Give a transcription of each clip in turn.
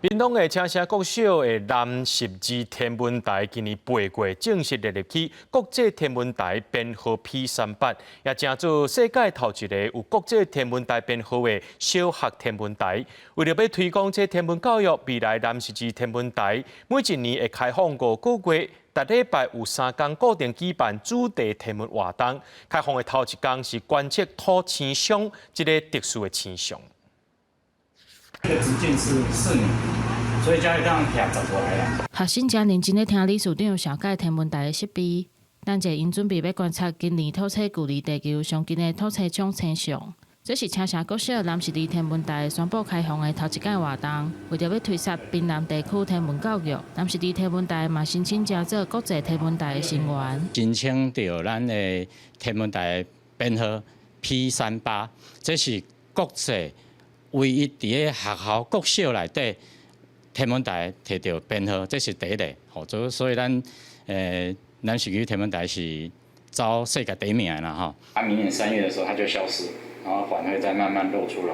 屏東的青城國小的南十字天文台今年8月正式列入去國際天文台編號 P38，也成做世界頭一個有國際天文台編號的小學天文台。為著欲推廣這天文教育，未來南十字天文台每一年會開放5個月，逐禮拜有3工固定舉辦主題天文活動。開放的頭一工是觀測土星雙這个特殊的星象。這個直徑是4米，所以才會當徛10外啦。學生誠認真咧聽理事長紹介天文台的設備，等者𪜶準備欲觀察今年土星距離地球上近的土星雙星象。這是青城國小南十字天文台宣布開放的頭一屆活動，為著欲推廣屏南地區天文教育，南十字天文台嘛申請成做國際天文台的成員。申請著咱的天文台編號 P38，這是國際唯一佇个學校國小內底天文台提著編號，這是第一个。吼，所以咱南十字天文台是走世界第一名的啦吼。它明年3月的時候它就消失，然後反會再慢慢露出來。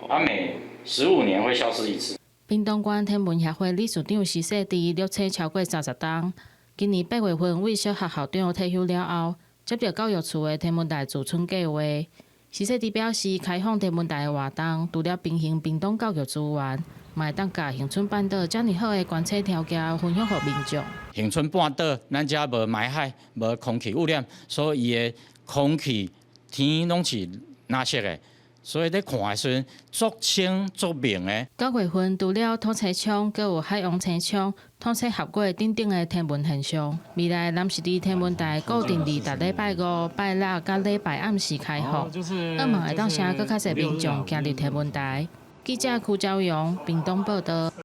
它每15年會消失一次。屏東縣天文協會理事長施世智入冊超過30冬，今年8月份為小學校長退休了後，接著教育處的天文台駐村計劃。施世智表示，開放天文台的活動，除了平衡屏東教育資源，嘛會當共恆春半島遮爾好的觀測條件分享予民眾。恆春半島，咱遮無埋海，無空氣污染，所以伊的空氣、天攏是藍色的，所以咧看的時陣足清足明的。9月份除了土星雙，閣有海王星雙、土星合月等等的天文現象。未來南十字天文台固定佇逐禮拜五、拜六佮禮拜暗時開放，向望會當吸引閣較濟民眾行入天文台。記者柯昭陽屏東報導。